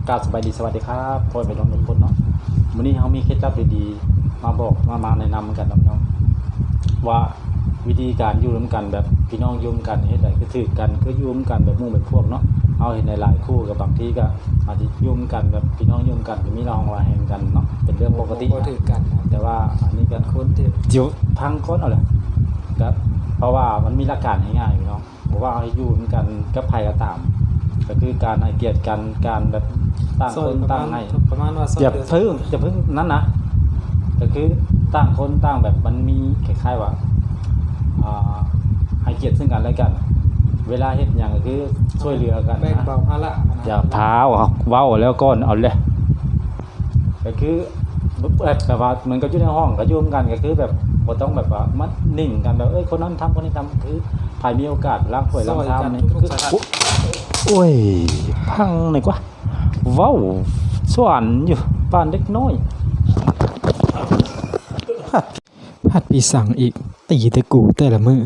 ກາບສະບາຍດີ ສະຫວັດດີຄັບ ພໍ່ແມ່ພີ່ນ້ອງທຸກຄົນເນາະ. ມື້ນີ້ເຮົາມີເຄັດລັບດີໆມາບອກ ມາ ມາແນະນຳກັນເນາະພີ່ນ້ອງ ວ່າວິທີການຢູ່ນຳກັນແບບພີ່ນ້ອງຢູ່ນຳກັນ ເຮັດໃດຄືຖືກກັນ ຄືຢູ່ນຳກັນແບບໝູ່ແບບພວກເນາະ. ເຮົາເຫັນຫຼາຍໆຄູ່ ກໍບາງທີກໍອາດຈະຢູ່ນຳກັນແບບພີ່ນ້ອງຢູ່ນຳກັນ ກໍມີລະຫອງລະແຫງກັນເນາະ ເປັນເລື່ອງປົກກະຕິ. ບໍ່ຖືກກັນເນາະ ແຕ່ວ່າອັນນີ້ກໍຄວນຖືກ ດຽວຟັງກ່ອນເອົາແຫຼະ ກໍເພາະວ່າມັນມີຫຼັກການງ່າຍໆ ພີ່ນ້ອງ. ບໍ່ວ່າເຮົາຢູ່ນຳກັນກັບໃຜກໍຕາມ ກໍຄືການໃຫ້ກຽດກັນ ການແບບຕ່າງຄົນຕ່າງໃຫ້ ປະມານວ່າ ຢ່າເພິ່ງ ຢ່າເພິ່ງນັ້ນນະ ກໍຄືຕ່າງຄົນຕ່າງແບບ ມັນມີຄ້າຍໆວ່າ ອ່າ ໃຫ້ກຽດເຊິ່ງກັນແລະກັນ ເວລາເຮັດຫຍັງກໍຄືຊ່ວຍເຫຼືອກັນນະ ແບ່ງເບົາພາລະນະ. ຢ່າພາວເວົ້າແລ້ວກ່ອນ ເອົາແຫຼະ ກໍຄືແບບ ແບບວ່າມັນກໍຢູ່ໃນຫ້ອງ ກໍຢູ່ນຳກັນ ກໍຄືແບບບໍ່ຕ້ອງແບບວ່າມາໜິ່ງກັນແບບ ເອີຍ ຄົນນັ້ນທຳ ຄົນນີ້ທຳ ຄືໃຜມີໂອກາດລ້າງຖ້ວຍລ້າງຊາມນີ້ ຄື ໂອ້ຍ ພັງນີ້ກວ່າ ເວົ້າສວນຢູ່ປານເດັກນ້ອຍ. ພັດ ພັດພິສັງອີກ ຕີແຕ່ກູແຕ່ລະມື້.